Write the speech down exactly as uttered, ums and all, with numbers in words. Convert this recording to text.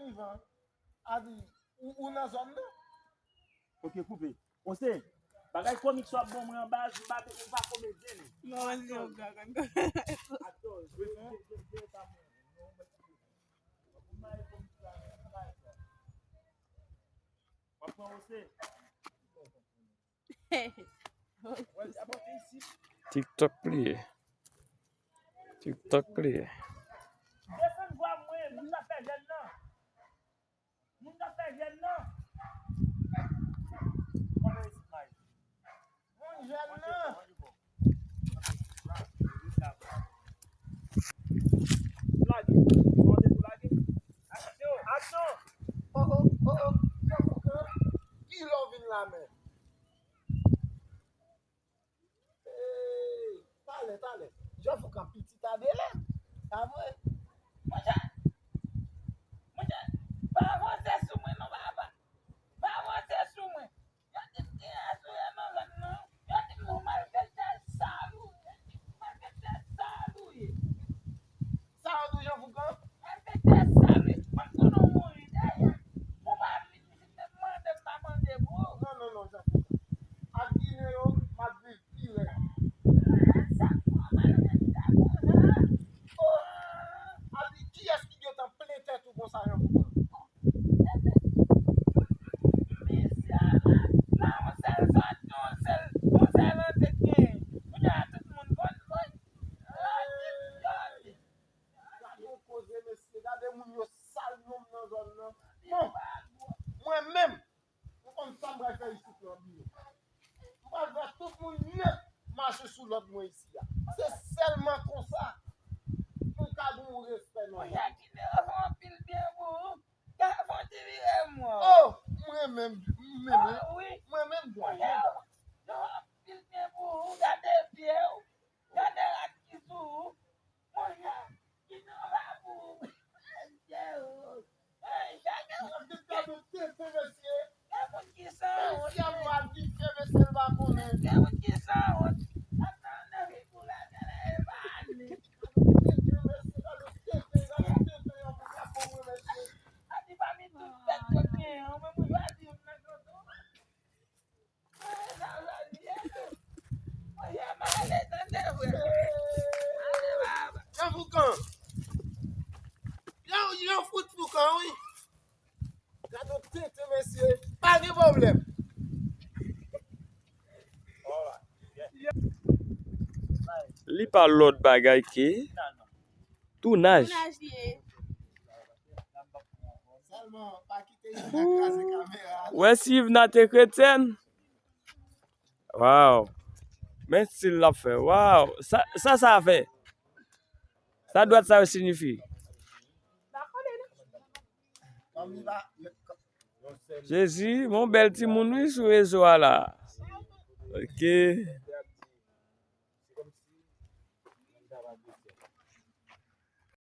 Ivan, a di, ou, ou nan zòn nan? Ok, koupe. Ose, bagay komik sa w ap ban mwen an baz, m pa, ou pa komedyen, non. Non, se yon gran konn. Atò, je, je, je, je, pa mwen. W ap pran Ose. TikTok li ye. TikTok li ye. Desann vwa mwen, moun k ap fè jèn nan. Moun k ap fè jèn nan. Moun jèn nan. Lage. Aksyon. Aksyon. Oh, oh, oh, oh. Ki lè w vin la menm? Hey, talè, talè. Jean Foucan pitit a Delè. Pa vre? Monchè, monchè, pa avanse sou mwen non, papa. Pa avanse sou mwen. Yo di m ki ras ou ye nan zòn nan. Yo di m ou malfektè sal ou ye. Malfektè sal ou ye. Sa w di Jean Foucan? Malfektè sal ou ye. Mwen konnen w mouri dèyè. Ou pa vin isit menm mande m pa mande pou ou. Non, non, non, Jean Foucan. Ak Ginen yo, m ap viv pi rèd. Sa fò malfektè konsa. Oh! A di, kiyès ki gentan plen tèt ou konsa, Jean Foucan? Mesye a la, la yon sèl sòti, yon sèl, yon sèl antre gen. Kounye a tout moun konn, konn. Gade yon koze, mesye, gade moun yo sal nonm nan zòn nan. Bon, mwen menm, ou konn sa m pral fè isit nan biwo. M pral fè tout moun nèt mache sou lòd mwen isi a. Se sèlman konsa pou m ka gen yon respè nòmal. Monchè, Ginen, fè anpil byen pou ou. Gade, fè yon ti vire m wè w. Oh, m renmen, m renmen. Oh, wi. M renmen m byen. Monchè, yo fè anpil byen pou ou. Gade pye w. Gade rad ki sou ou. Monchè, ki nan va pou ou. Monchè, oh. Hey, chak moun ki tenten, mesye. Gen moun ki sanwont. Mesye, m va di ke mesye l pa konnen. Gen moun ki sanwont. Ap nan fi pou la tèlè e pa ale. Tenten, mesye, gade tenten, gade tenten, yon pou kapon mwen, mesye. A di pami tout bèt yo gen, ou menm ou chwazi youn nan tonton. Jean Foucan. Jean, Jean fout Foucan, wi. Gade yon tenten, mesye. Pa gen pwoblèm. Li pa lòt bagay ke tounaj. Tounaj li ye. Sèlman, pa kite Yvna kraze kamera a. Wè si Yvna te kretyèn. Waw. Men stil l ap fè. Waw. Sa, sa, sa fè? Sa dwèt sa yo siyifi? Jezi, yon bèl timoun wi sou rezo a la. Ok.